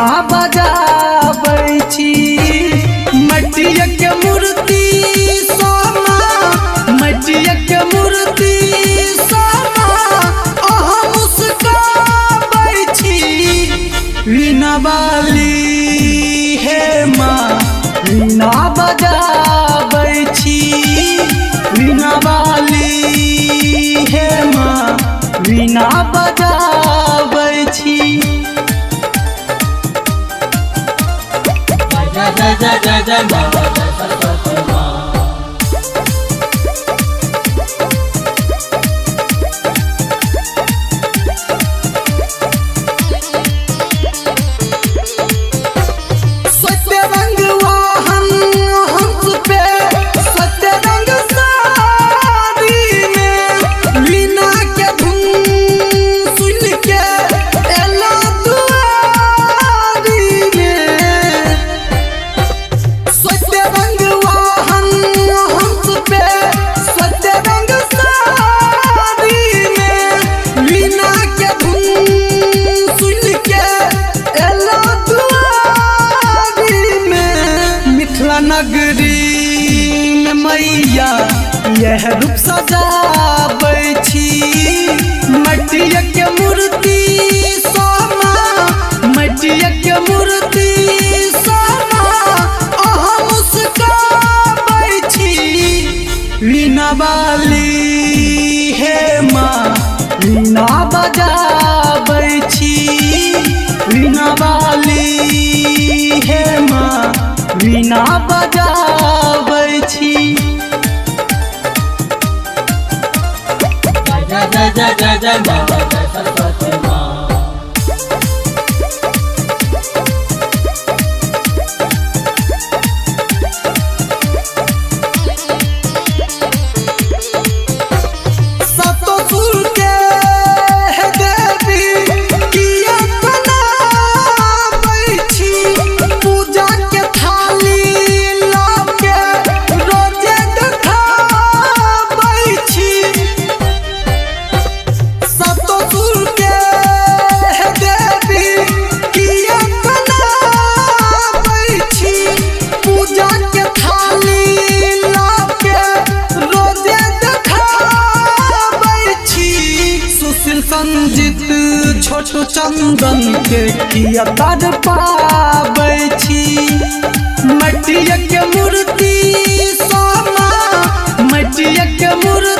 वीणा बजाबै छी। मटिया के मूर्ति सोना, मटिया के मूर्ति सोना, अहाँ मुस्काबै छी। वीणा वाली हे माँ, वीणा बजाबै छी। वीणा वाली हे माँ, वीणा बजाबै छी। जय जय जय जय जय माँ, जय सरस्वती माँ। सत्य रंग वाहन हंस पे, सत्य रंग साड़ी में, वीणा के धुन सुन के एला दुआरी में। सत्य रंग वाहन हंस पे, सत्य रंग साड़ी में, वीणा के धुन सुन के एला दुआरी में। मिथिला नगरी में मैया यह रूप सजाबै छी। मटिया के मूर्ति सोना, मटिया के मूर्ति सोना, अहाँ मुस्काबै छी। वीणा वाली हे माँ, वीणा बजाबै छी। वीणा वाली हे माँ, वीणा बजाबै छी। जय जय जय जय जय माँ, जय सरस्वती माँ। सतो सुर के हे देवी किया बनाबै छी। पूजा के थाली लऽ के रोजे देखाबै छी। सतो सुर के हे देवी किया बनाबै छी। पूजा के थाली लऽ के रोजे देखाबै छी। सुशील संजित छोटू चंदन के किया तर पाबै छी। मटिया के मूर्ति सोना, मटिया के मूर्ति